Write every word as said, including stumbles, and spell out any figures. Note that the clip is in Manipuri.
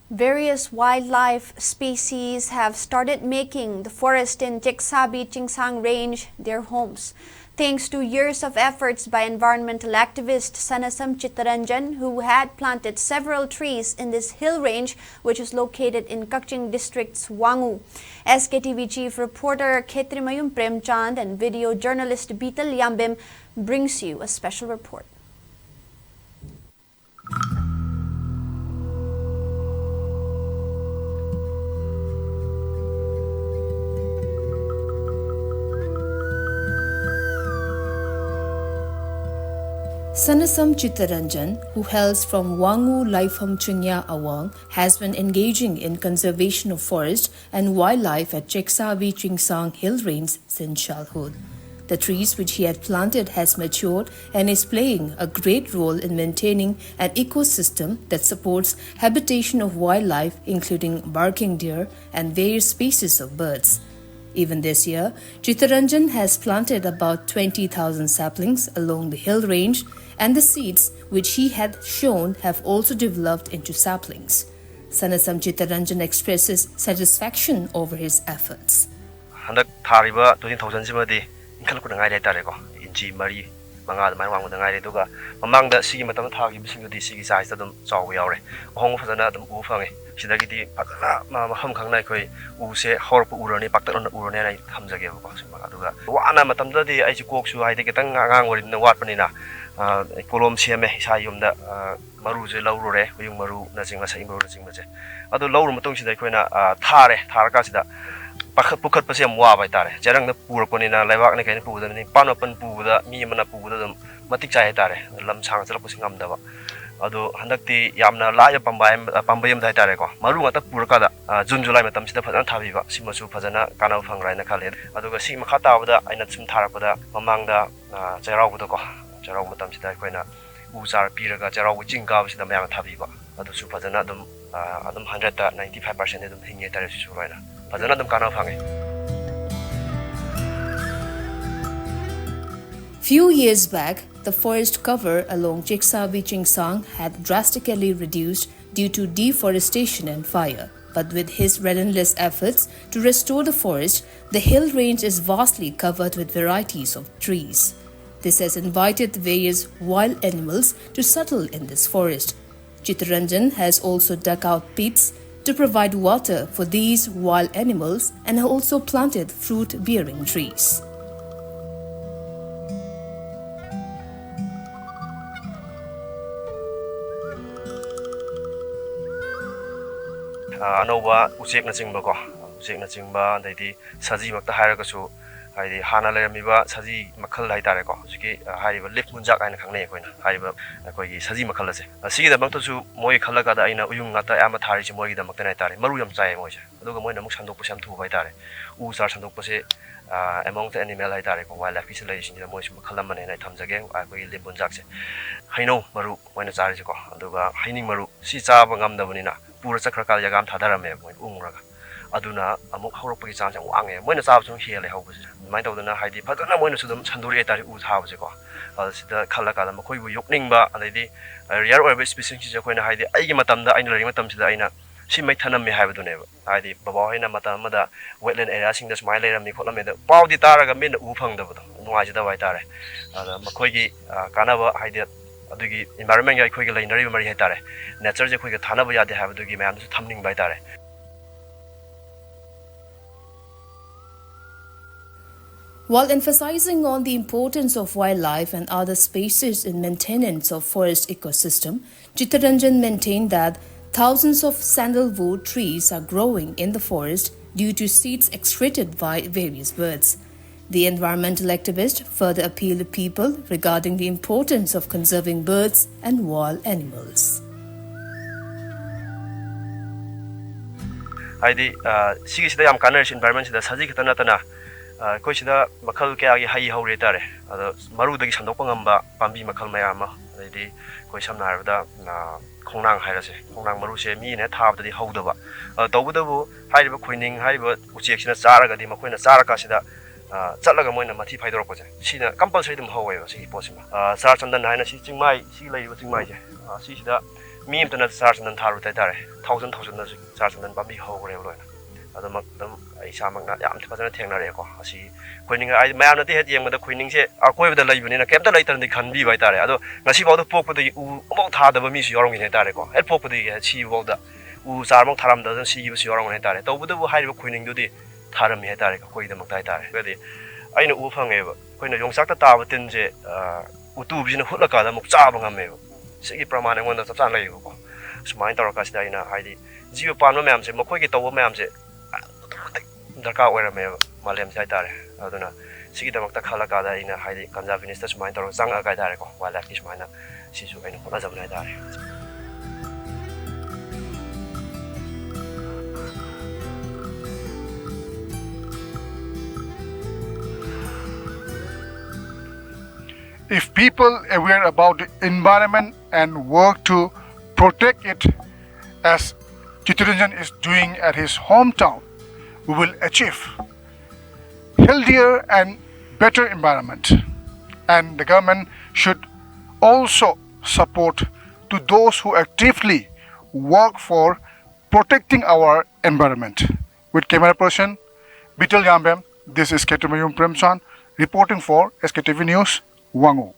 Various wildlife species have started making the forest in Cheksabi Chingsang Range their homes. Thanks to years of efforts by environmental activist Sanasam Chittaranjan, who had planted several trees in this hill range, which is located in Kakching District's Wangu. S K T V chief reporter Khetrimayum Premchand and video journalist Bital Yambem brings you a special report. Sanasam Chittaranjan, who hails from Wangu Laifam Chingya Awang, has been engaging in conservation of forest and wildlife at Cheksavi Chingsang Hill Range since childhood. The trees which he had planted has matured and is playing a great role in maintaining an ecosystem that supports habitation of wildlife, including barking deer and various species of birds. Even this year, Chittaranjan has planted about twenty thousand saplings along the hill range, and the seeds which he had shown have also developed into saplings. Sanasam Chittaranjan expresses satisfaction over his efforts. ꯍꯟꯗꯛ ꯊꯥꯔꯤꯕ ꯇ꯭ꯋꯦꯟꯇꯤ ꯊꯥꯎꯖꯟꯁꯤꯃꯗꯤ ꯏꯟꯈꯠꯂꯛꯄꯗ ꯉꯥꯏꯔꯤ ꯍꯥꯏꯇꯥꯔꯦꯀꯣ꯫ ꯏꯟꯆꯤ ꯃꯔꯤ ꯃꯉꯥ ꯑꯗꯨꯃꯥꯏꯅ ꯋꯥꯡꯕꯗ ꯉꯥꯏꯔꯤ꯫ ꯑꯗꯨꯒ ꯃꯃꯥꯡꯗ ꯁꯤꯒꯤ ꯃꯇꯝꯗ ꯊꯥꯈꯤꯕꯁꯤꯡꯗꯨꯗꯤ ꯁꯤꯒꯤ ꯁꯥꯏꯖꯇ ꯑꯗꯨꯝ ꯆꯥꯎꯕ ꯌꯥꯎꯔꯦ꯫ ꯑꯍꯣꯡꯕ ꯐꯖꯅ ꯑꯗꯨꯝ ꯎꯕ ꯐꯪꯉꯤ꯫ ꯁꯤꯗꯒꯤꯗꯤ ꯐꯖꯅ ꯃ- ꯃꯐꯝ ꯈꯪꯅ ꯑꯩꯈꯣꯏ ꯎꯁꯦ ꯍꯧꯔꯛꯄ ꯎꯔꯅꯤ, ꯄꯥꯛꯇꯛꯅꯅ ꯎꯔꯅꯤ ꯍꯥꯏꯅ ꯑꯩ ꯊꯝꯖꯒꯦꯕꯀꯣ꯫ ꯁꯤꯃ ꯑꯗꯨꯒ ꯋꯥꯅ ꯃꯇꯝꯗꯨꯗꯗꯤ ꯑꯩꯁꯦ ꯀꯣꯛꯁꯨ ꯍꯥꯏꯗꯤ ꯈꯤꯇꯪ ꯑꯉꯥꯡ ꯑꯣꯏꯔꯤꯕꯅꯤꯅ ꯋꯥꯠꯄꯅꯤꯅ, ꯑ, ꯀꯣꯂꯣꯝ ꯁꯦꯝꯃꯦ ꯏꯁꯥ ꯌꯨꯝꯗ꯫ ꯑ, ꯃꯔꯨꯁꯦ ꯂꯧꯔꯨꯔꯦ, ꯎꯌꯨꯡ ꯃꯔꯨꯅꯆꯤꯡꯕ, ꯁꯛꯏ ꯃꯔꯨꯅꯆꯤꯡꯕꯁꯦ꯫ ꯑꯗꯨ ꯂꯧꯔ ꯃꯇꯨꯡꯁꯤꯗ ꯑꯩꯈꯣꯏꯅ, ꯑ, ꯊꯥꯔꯦ꯫ ꯊꯥꯔꯀꯥꯟꯁꯤꯗ ꯄꯥꯈꯠ- ꯄꯨꯈꯠꯄꯁꯦ ꯌꯥꯝ ꯋꯥꯕ ꯍꯥꯏꯇꯥꯔꯦ꯫ ꯆꯦꯔꯪꯗ ꯄꯨꯔꯛꯄꯅꯤꯅ, ꯂꯩꯕꯥꯛꯅ ꯀꯩꯅ ꯄꯨꯕꯗ, ꯅꯤꯄꯥꯟ ꯃꯥꯄꯟ ꯄꯨꯕꯗ, ꯃꯤ ꯑꯃꯅ ꯄꯨꯕꯗ ꯑꯗꯨꯝ ꯃꯇꯤꯛ ꯆꯥꯏ ꯍꯥꯏꯇꯥꯔꯦ꯫ ꯂꯝ ꯁꯥꯡꯅ ꯆꯠꯂꯛꯄꯁꯤ ꯉꯝꯗꯕ꯫ ꯑꯗꯣ ꯍꯟꯗꯛꯇꯤ ꯌꯥꯝꯅ ꯂꯥꯏꯕ ꯄꯥꯝꯕꯩ ꯑꯃ- ꯄꯥꯝꯕꯩ ꯑꯃꯗ ꯍꯥꯏꯇꯥꯔꯦꯀꯣ, ꯃꯔꯨ ꯉꯥꯛꯇ ꯄꯨꯔꯀꯥꯟꯗ, ꯑ, ꯖꯨꯟ ꯖꯨꯂꯥꯏ ꯃꯇꯝꯁꯤꯗ ꯐꯖꯅ ꯊꯥꯕꯤꯕ, ꯁꯤꯃꯁꯨ ꯐꯖꯅ ꯀꯥꯟꯅꯕ ꯐꯪꯒ꯭ꯔꯥ ꯍꯥꯏꯅ ꯈꯜꯂꯦ꯫ ꯑꯗꯨꯒ ꯁꯤ ꯃꯈꯥ ꯇꯥꯕꯗ ꯑꯩꯅ ꯁꯨꯝ ꯊꯥꯔꯛꯄꯗ, ꯃꯃꯥꯡꯗ, ꯑ, ꯆꯩꯔꯥꯎꯕꯗꯀꯣ, ꯆꯩꯔꯥꯎꯕ ꯃꯇꯝꯁꯤꯗ ꯑꯩꯈꯣꯏꯅ ꯎ ꯆꯥꯔ ꯄꯤꯔꯒ ꯆꯩꯔꯥꯎꯕ ꯆꯤꯡ ꯀꯥꯕꯁꯤꯗ ꯃꯌꯥꯝꯅ ꯊꯥꯕꯤꯕ, ꯑꯗꯨꯁꯨ ꯐꯖꯅ ꯑꯗꯨꯝ, ꯑ, ꯑꯗꯨꯝ ꯍꯟꯗ꯭ꯔꯦꯠꯇ ꯅꯥꯏꯟꯇꯤ ꯐꯥꯏꯚ ꯄꯥꯔꯁꯦꯟ ꯑꯗꯨꯝ ꯍꯤꯡꯉꯦ ꯍꯥꯏꯇꯥꯔꯦ꯫ ꯁꯤꯁꯨ ꯂꯣꯏꯅ ꯐꯖꯅ ꯑꯗꯨꯝ ꯀꯥꯟꯅꯕ ꯐꯪꯉꯦ꯫ Few years back, the forest cover along Cheksavi Chingsang had drastically reduced due to deforestation and fire. But with his relentless efforts to restore the forest, the hill range is vastly covered with varieties of trees. This has invited various wild animals to settle in this forest. Chittaranjan has also dug out pits to provide water for these wild animals and also planted fruit bearing trees. ꯑꯅꯧꯕ ꯎꯆꯦꯛꯅꯆꯤꯡꯕꯀꯣ, ꯎꯆꯦꯛꯅꯆꯤꯡꯕ, ꯑꯗꯩꯗꯤ ꯁꯖꯤꯃꯛꯇ ꯍꯥꯏꯔꯒꯁꯨ, ꯍꯥꯏꯗꯤ ꯍꯥꯟꯅ ꯂꯩꯔꯝꯃꯤꯕ ꯁꯖꯤ ꯃꯈꯜ ꯍꯥꯏꯇꯥꯔꯦꯀꯣ, ꯍꯧꯖꯤꯛꯀꯤ ꯍꯥꯏꯔꯤꯕ ꯂꯤꯐ ꯃꯨꯟꯖꯥꯛ ꯍꯥꯏꯅ ꯈꯪꯅꯩ ꯑꯩꯈꯣꯏꯅ ꯍꯥꯏꯔꯤꯕ ꯑꯩꯈꯣꯏꯒꯤ ꯁꯖꯤ ꯃꯈꯜ ꯑꯁꯦ꯫ ꯑꯁꯤꯒꯤꯗꯃꯛꯇꯁꯨ ꯃꯣꯏ ꯈꯜꯂꯀꯥꯟꯗ ꯑꯩꯅ ꯎꯌꯨꯡ ꯉꯥꯛꯇ ꯑꯌꯥꯝꯕ ꯊꯥꯔꯤꯁꯦ ꯃꯣꯏꯒꯤꯗꯃꯛꯇꯅꯦ ꯍꯥꯏꯇꯥꯔꯦ꯫ ꯃꯔꯨ ꯌꯥꯝ ꯆꯥꯏꯌꯦ ꯃꯣꯏꯁꯦ, ꯑꯗꯨꯒ ꯃꯣꯏꯅ ꯑꯃꯨꯛ ꯁꯟꯗꯣꯛꯄꯁꯦ ꯌꯥꯝ ꯊꯨꯕ ꯍꯥꯏꯇꯥꯔꯦ꯫ ꯎ ꯆꯥꯔ ꯁꯟꯗꯣꯛꯄꯁꯦ among the animal ꯍꯥꯏꯇꯥꯔꯦꯀꯣ, ꯋꯥꯏꯜ ꯂꯥꯏꯐꯀꯤꯁꯨ ꯂꯩꯔꯤꯁꯤꯡꯁꯤꯗ ꯃꯣꯏꯁꯨ ꯃꯈꯜ ꯑꯃꯅꯦꯅ ꯑꯩ ꯊꯝꯖꯒꯦ꯫ ꯑꯩꯈꯣꯏꯒꯤ ꯂꯤꯐ ꯃꯨꯟꯖꯥꯛꯁꯦ, ꯍꯩꯅꯧ ꯃꯔꯨ ꯃꯣꯏꯅ ꯆꯥꯔꯤꯁꯦꯀꯣ, ꯑꯗꯨꯒ ꯍꯩꯅꯤꯡ ꯃꯔꯨ, ꯁꯤ ꯆꯥꯕ ꯉꯝꯗꯕꯅꯤꯅ ꯄꯨꯔ ꯆꯠꯈ꯭ꯔꯀꯥꯟꯗ ꯌꯥꯒꯥꯝ ꯊꯥꯗꯔꯝꯃꯦꯕ ꯃꯣꯏ ꯎꯪꯉꯒ꯫ ꯑꯗꯨꯅ ꯑꯃꯨꯛ ꯍꯧꯔꯛꯄꯒꯤ ꯆꯥꯟꯁ ꯌꯥꯝ ꯋꯥꯡꯉꯦ, ꯃꯣꯏꯅ ꯆꯥꯕꯁꯨ ꯑꯗꯨꯝ ꯍꯦꯜꯂꯦ ꯍꯧꯕꯁꯦ꯫ ꯑꯗꯨꯃꯥꯏꯅ ꯇꯧꯗꯅ ꯍꯥꯏꯗꯤ ꯐꯖꯅ ꯃꯣꯏꯅꯁꯨ ꯑꯗꯨꯝ ꯁꯟꯗꯣꯔꯛꯑꯦ ꯍꯥꯏꯇꯥꯔꯦ ꯎ ꯊꯥꯕꯁꯦꯀꯣ꯫ ꯑꯗ ꯁꯤꯗ ꯈꯜꯂꯀꯥꯟꯗ ꯃꯈꯣꯏꯕꯨ ꯌꯣꯛꯅꯤꯡꯕ, ꯑꯗꯩꯗꯤ ꯔꯤꯌꯔ ꯑꯣꯏꯕ ꯏꯁꯄꯤꯁꯤꯁꯁꯦ ꯑꯩꯈꯣꯏꯅ ꯍꯥꯏꯗꯤ ꯑꯩꯒꯤ ꯃꯇꯝꯗ, ꯑꯩꯅ ꯂꯩꯔꯤꯉꯩ ꯃꯇꯝꯁꯤꯗ ꯑꯩꯅ ꯁꯤ ꯃꯩ ꯊꯅꯝꯃꯦ ꯍꯥꯏꯕꯗꯨꯅꯦꯕ꯫ ꯍꯥꯏꯗꯤ ꯕꯕꯥ ꯍꯣꯏꯅ ꯃꯇꯝ ꯑꯃꯗ ꯋꯦꯠꯂꯦꯟ ꯑꯦꯔꯤꯌꯥꯁꯤꯡꯗ ꯁꯨꯃꯥꯏꯅ ꯂꯩꯔꯝꯃꯤ ꯈꯣꯠꯂꯝꯃꯤ, ꯑꯗ ꯄꯥꯎꯗꯤ ꯇꯥꯔꯒ ꯃꯤꯠꯅ ꯎꯕ ꯐꯪꯗꯕꯗꯣ ꯅꯨꯡꯉꯥꯏꯖꯗꯕ ꯍꯥꯏꯇꯥꯔꯦ꯫ ꯑꯗ ꯃꯈꯣꯏꯒꯤ ꯀꯥꯟꯅꯕ ꯍꯥꯏꯗꯤ ꯑꯗꯨꯒꯤ ꯏꯟꯚꯥꯏꯔꯣꯟꯃꯦꯟꯒ ꯑꯩꯈꯣꯏꯒ ꯂꯩꯅꯔꯤꯕ ꯃꯔꯤ ꯍꯥꯏꯇꯥꯔꯦ, ꯅꯦꯆꯔꯁꯦ ꯑꯩꯈꯣꯏꯒ ꯊꯥꯅꯕ ꯌꯥꯗꯦ ꯍꯥꯏꯕꯗꯨꯒꯤ ꯃꯌꯥꯝꯗꯁꯨ ꯊꯝꯅꯤꯡꯕ ꯍꯥꯏꯇꯥꯔꯦ꯫ While emphasizing on the importance of wildlife and other species in maintenance of forest ecosystem, Chittaranjan maintained that thousands of sandalwood trees are growing in the forest due to seeds excreted by various birds. The environmental activist further appealed to people regarding the importance of conserving birds and wild animals. ꯍꯥꯏꯗꯤ ꯁꯤꯒꯤꯁꯤꯗ ꯌꯥꯝ ꯀꯥꯟꯅꯔꯤꯁꯤ ꯏꯟꯚꯥꯏꯔꯣꯟꯃꯦꯟꯁꯤꯗ ꯁꯖꯤ ꯈꯛꯇ ꯅꯠꯇꯅ ꯑꯩꯈꯣꯏ ꯁꯤꯗ ꯃꯈꯜ ꯀꯌꯥꯒꯤ ꯍꯩ ꯍꯧꯔꯤ ꯍꯥꯏꯇꯥꯔꯦ꯫ ꯑꯗꯣ ꯃꯔꯨꯗꯒꯤ ꯁꯟꯗꯣꯛꯄ ꯉꯝꯕ ꯄꯥꯝꯕꯤ ꯃꯈꯜ ꯃꯌꯥꯝ ꯑꯃ, ꯑꯗꯩꯗꯤ ꯑꯩꯈꯣꯏ ꯁꯝꯅ ꯍꯥꯏꯔꯕꯗ ꯈꯣꯡꯅꯥꯡ ꯍꯥꯏꯔꯁꯦ, ꯈꯣꯡꯅꯥꯡ ꯃꯔꯨꯁꯦ ꯃꯤꯅ ꯍꯦꯛ ꯊꯥꯕꯗꯗꯤ ꯍꯧꯗꯕ, ꯑꯗꯣ ꯇꯧꯕꯇꯕꯨ ꯍꯥꯏꯔꯤꯕ ꯈꯣꯏꯅꯤꯡ ꯍꯥꯏꯔꯤꯕ ꯎꯆꯦꯛꯁꯤꯅ ꯆꯥꯔꯒꯗꯤ ꯃꯈꯣꯏꯅ ꯆꯥꯔꯀꯥꯟꯁꯤꯗ ꯆꯠꯂꯒ ꯃꯣꯏꯅ ꯃꯊꯤ ꯐꯥꯏꯗꯣꯔꯛꯄꯁꯦ, ꯁꯤꯅ ꯀꯝꯄꯜꯁꯔꯤ ꯑꯗꯨꯝ ꯍꯧꯋꯦꯕ ꯁꯤꯒꯤ ꯄꯣꯠꯁꯤꯃ꯫ ꯆꯥꯔ ꯆꯟꯗꯟ ꯍꯥꯏꯅ ꯁꯤ ꯆꯤꯡꯃꯥꯏ, ꯁꯤ ꯂꯩꯔꯤꯕ ꯆꯤꯡꯃꯥꯏꯁꯦ, ꯁꯤꯁꯤꯗ ꯃꯤ ꯑꯃꯇꯅ ꯆꯥꯔ ꯆꯟꯗꯟ ꯊꯥꯔꯨꯗꯦ ꯍꯥꯏꯇꯥꯔꯦ꯫ ꯊꯥꯎꯖꯟ ꯊꯥꯎꯖꯟꯗꯁꯨ ꯆꯥꯔ ꯆꯟꯗꯟ ꯄꯥꯝꯕꯤ ꯍꯧꯈ꯭ꯔꯦꯕ ꯂꯣꯏꯅ꯫ ꯑꯗꯨꯃꯛ ꯑꯗꯨꯝ ꯑꯩ ꯏꯁꯥꯃꯛꯅ ꯌꯥꯝ ꯐꯖꯅ ꯊꯦꯡꯅꯔꯛꯑꯦꯀꯣ꯫ ꯑꯁꯤ ꯈꯣꯏꯅꯤꯡ ꯍꯥꯏꯗꯤ ꯃꯌꯥꯝꯅꯗꯤ ꯍꯦꯛ ꯌꯦꯡꯕꯗ ꯈꯣꯏꯅꯤꯡꯁꯦ ꯑꯀꯣꯏꯕꯗ ꯂꯩꯕꯅꯤꯅ ꯀꯩꯝꯇ ꯂꯩꯇꯅꯗꯤ ꯈꯟꯕꯤꯕ ꯍꯥꯏꯇꯥꯔꯦ꯫ ꯑꯗꯣ ꯉꯁꯤꯐꯥꯎꯗ ꯄꯣꯛꯄꯗꯒꯤ ꯎ ꯑꯃꯐꯥꯎ ꯊꯥꯗꯕ ꯃꯤꯁꯨ ꯌꯥꯎꯔꯝꯒꯅꯤ ꯍꯥꯏꯇꯥꯔꯦꯀꯣ꯫ ꯍꯦꯛ ꯄꯣꯛꯄꯗꯒꯤ ꯍꯦꯛ ꯁꯤꯕꯐꯥꯎꯗ ꯎ ꯆꯥꯔ ꯑꯃꯐꯥꯎ ꯊꯥꯔꯝꯗꯗꯅ ꯁꯤꯈꯤꯕꯁꯨ ꯌꯥꯎꯔꯝꯒꯅꯤ ꯍꯥꯏꯇꯥꯔꯦ꯫ ꯇꯧꯕꯇꯕꯨ ꯍꯥꯏꯔꯤꯕ ꯈꯣꯏꯅꯤꯡꯗꯨꯗꯤ ꯊꯥꯔꯝꯃꯤ ꯍꯥꯏꯇꯥꯔꯦ ꯑꯩꯈꯣꯏꯒꯤꯗꯃꯛꯇ ꯍꯥꯏꯇꯥꯔꯦ꯫ ꯍꯥꯏꯗꯤ ꯑꯩꯅ ꯎꯕ ꯐꯪꯉꯦꯕ, ꯑꯩꯈꯣꯏꯅ ꯌꯣꯡꯆꯥꯛꯇ ꯇꯥꯕ ꯇꯤꯟꯁꯦ, ꯑ, ꯎꯇꯨꯕꯤꯁꯤꯅ ꯍꯨꯠꯂꯀꯥꯟꯗ ꯑꯃꯨꯛ ꯆꯥꯕ ꯉꯝꯃꯦꯕ꯫ ꯁꯤꯒꯤ ꯄ꯭ꯔꯃꯥꯟ ꯑꯩꯉꯣꯟꯗ ꯆꯞ ꯆꯥꯅ ꯂꯩꯌꯦꯕꯀꯣ꯫ ꯁꯨꯃꯥꯏꯅ ꯇꯧꯔꯀꯥꯟꯁꯤꯗ ꯑꯩꯅ ꯍꯥꯏꯗꯤ ꯖꯤꯕ ꯄꯥꯟꯕ ꯃꯌꯥꯝꯁꯦ, ꯃꯈꯣꯏꯒꯤ ꯇꯧꯕ ꯃꯌꯥꯝꯁꯦ ꯑꯗꯨꯛꯀꯤ ꯃꯇꯤꯛ ꯗꯔꯀꯥꯔ ꯑꯣꯏꯔꯝꯃꯦꯕ ꯃꯥꯂꯦꯝꯁꯦ ꯍꯥꯏꯇꯥꯔꯦ꯫ ꯑꯗꯨꯅ ꯁꯤꯒꯤꯗꯃꯛꯇ ꯈꯜꯂꯀꯥꯟꯗ ꯑꯩꯅ ꯍꯥꯏꯗꯤ ꯀꯟꯖꯥꯔꯕꯦꯅꯤꯁꯇ ꯁꯨꯃꯥꯏꯅ ꯇꯧꯔꯒ ꯆꯪꯉꯛꯑꯒ ꯍꯥꯏꯇꯥꯔꯦꯀꯣ, ꯋꯥꯏꯜ ꯂꯥꯏꯐꯀꯤ ꯁꯨꯃꯥꯏꯅ ꯁꯤꯁꯨ ꯑꯩꯅ ꯍꯣꯠꯅꯖꯕꯅꯦ ꯍꯥꯏꯇꯥꯔꯦ꯫ If people aware about the environment and work to protect it as Chittaranjan is doing at his hometown, we will achieve healthier and better environment. And the government should also support to those who actively work for protecting our environment. With camera person Bitel Yambem, this is Ketumayum Premchand reporting for S K T V News, Wango.